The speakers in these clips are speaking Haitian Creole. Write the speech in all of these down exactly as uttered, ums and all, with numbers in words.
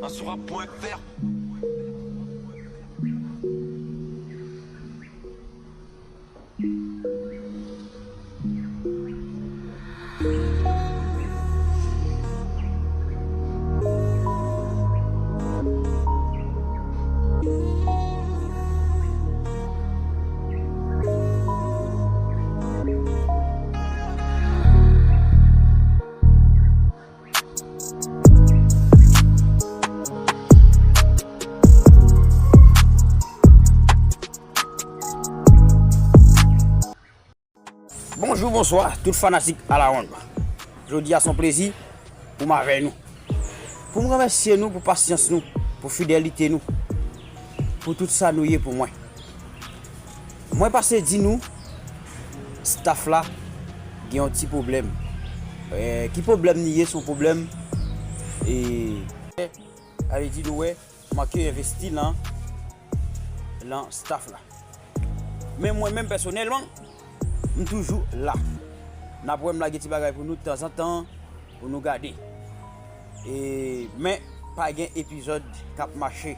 Asura point F R. Bonjou, bonswa, tout fanatik Alawonn. Jodi a se yon plezi pou m avè nou. Pou m remèsye nou pou pasyans nou, pou fidelite nou, pou tout sa nou ye pou mwen. Mwen pase di nou, staff la gen yon ti pwoblèm. Eh, ki pwoblèm li ye? Se yon pwoblèm, e, ale di nou wè, manke envesti nan, nan staff la. Men mwen menm pèsonèlman, m toujou la. N ap wè m lage ti bagay pou nou tanzantan, pou nou gade. E, men pa gen epizòd k ap mache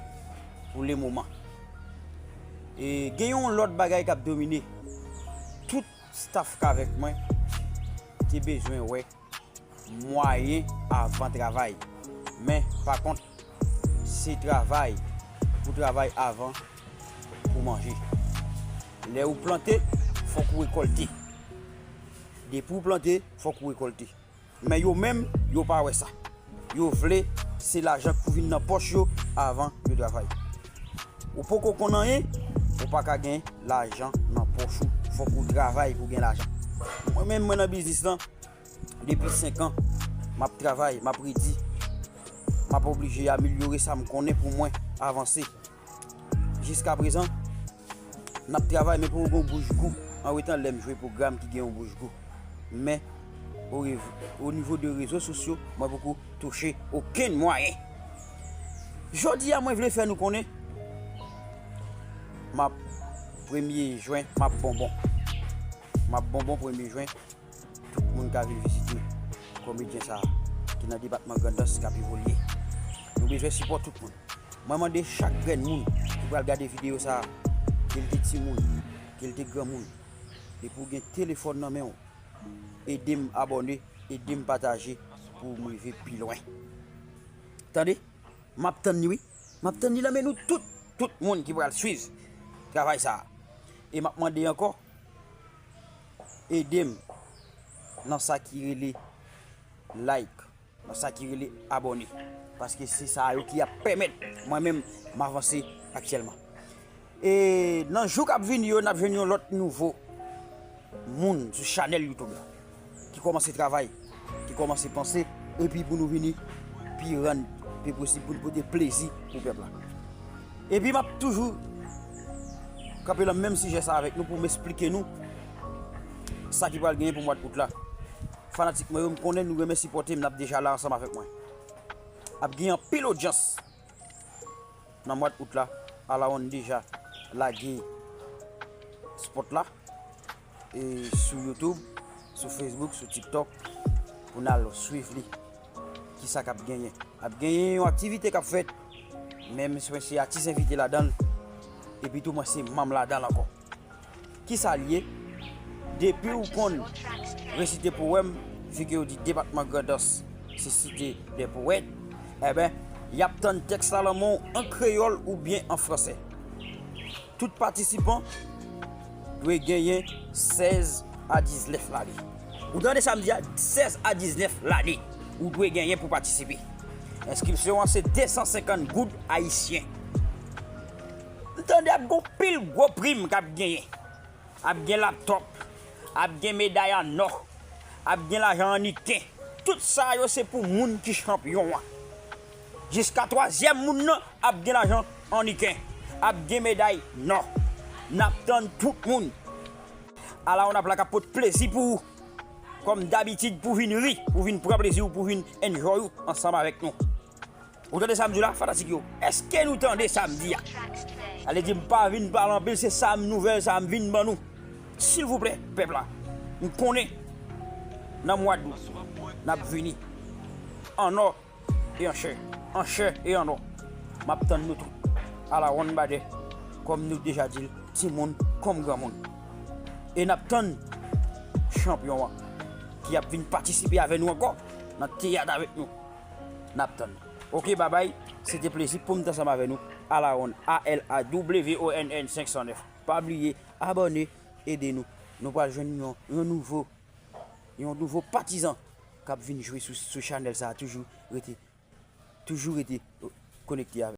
pou le moman. E gen yon lòt bagay k ap domine. Tout staff k avèk mwen te bezwen wè mwayen avan travay. Men, pa kont, se travay pou travay avan pou manje. Lè ou plante, fòk ou rekòlte. Depi ou plante, fòk ou rekòlte. Men yo menm, yo pa wè sa. Yo vle, se lajan k pou vin nan pòch yo avan yo travay. Ou poko konn anyen, ou pa ka gen lajan nan pòch ou. Fòk ou travay pou gen lajan. Mwen menm, mwen nan biznis lan, depi senk an, m ap travay, m ap redi, m ap oblije amelyore sa m konnen pou mwen avanse. Jiskaprezan, n ap travay, men poko gen yon bouch gou. An wetan lè m jwe pwogram ki gen yon bouch gou. Men, o rev-, o nivo de rezo sosyo, mwen poko touche okenn mwayen. Jodi a, mwen vle fè nou konnen, m ap premye jen, m ap bonbon. M ap bonbon premye jen. Tout moun ka vin vizite komedyen sa a ki nan depatman Grandans k ap evolye. Nou bezwen sipò tout moun. Mwen mande chak grenn moun ki pral gade videyo sa a, ke l te timoun, ke l te granmoun, depi w gen telefòn nan men w, ede m abòne, ede m pataje pou m rive pi lwen. Tande? M ap tann li, wi. M ap tann li nan men nou tout, tout moun ki pral swiv travay sa a. E m ap mande ankò, ede m nan sa ki rele like, nan sa ki rele abòne. Paske se sa yo ki ap pèmèt mwen menm m avanse aktyèlman. E nan jou k ap vini yo, n ap jwenn yon lòt nouvo moun sou chanèl YouTube la, ki kòmanse travay, ki kòmanse panse, epi pou nou vini pi rann pi posib, pou nou pote plezi pou pèp la. Epi m ap toujou kanpe nan menm sijè sa avèk nou pou m esplike nou sa ki pral genyen pou mwa d out la. Fanatik mwen yo, m konnen nou renmen sipòte m, n ap deja la ansanm avèk mwen. Ap gen anpil odyans nan mwa d out la. Alawonn deja lage spòt la, e sou YouTube, sou Facebook, sou TikTok, pou n al swiv li. Kisa k ap genyen? Ap genyen yon aktivite k ap fèt, men mwen se atis envite ladan l, epi tou mwen se manm ladan l ankò. Kisa l ye? Depi w konn resite powèm, vi ke yo di depatman Grandans se site dè powèt, enben, y ap tann tèks la nan men w an kreyòl oubyen an fransè. Tout patisipan dwe genyen sèz a diznèf lane. Ou tande sa m di a? Sèz a diznèf lane ou dwe genyen pou patisipe. Enskripsyon an se de san senkant goud ayisyen. M tande ap gen pil gwo prim k ap genyen. Ap gen laptòp, ap gen meday an nò, ap gen lajan anniken. Tout sa yo se pou moun ki chanpyon an. Jiska twazyèm moun nan ap gen lajan anniken, ap gen meday nò. N ap tann tout moun. Alawonn ap la k ap pote plezi pou ou. Kòm dabitid, pou vin ri, pou vin pran plezi w, pou vin enjoy ou ansanm avèk nou. Ou tande sa m di w la, fanatik yo? Èske nou tande sa m di a? Ale di m pa vin pale anpil, se sa m nouvèl, sa m vin ban nou. Silvouplè, pèp la, m konnen nan mwa d out, n ap vini an nò e an chè, an chè e an nwa. M ap tann nou tout alawonn badè, kòm nou deja di l, timoun kòm granmoun. E n ap tann chanpyon an ki ap vin patisipe avè nou ankò nan teyat avèk nou. N ap tann. Oke, babay, se te plezi pou m t ansanm avè nou alawonn, A L A W O N N senk san nèf. Pa bliye abòne, ede nou. Nou pral jwenn yon, yon nouvo, yon nouvo patizan k ap vin jwe sou, sou chanèl sa a. Toujou rete, toujou rete konekte avè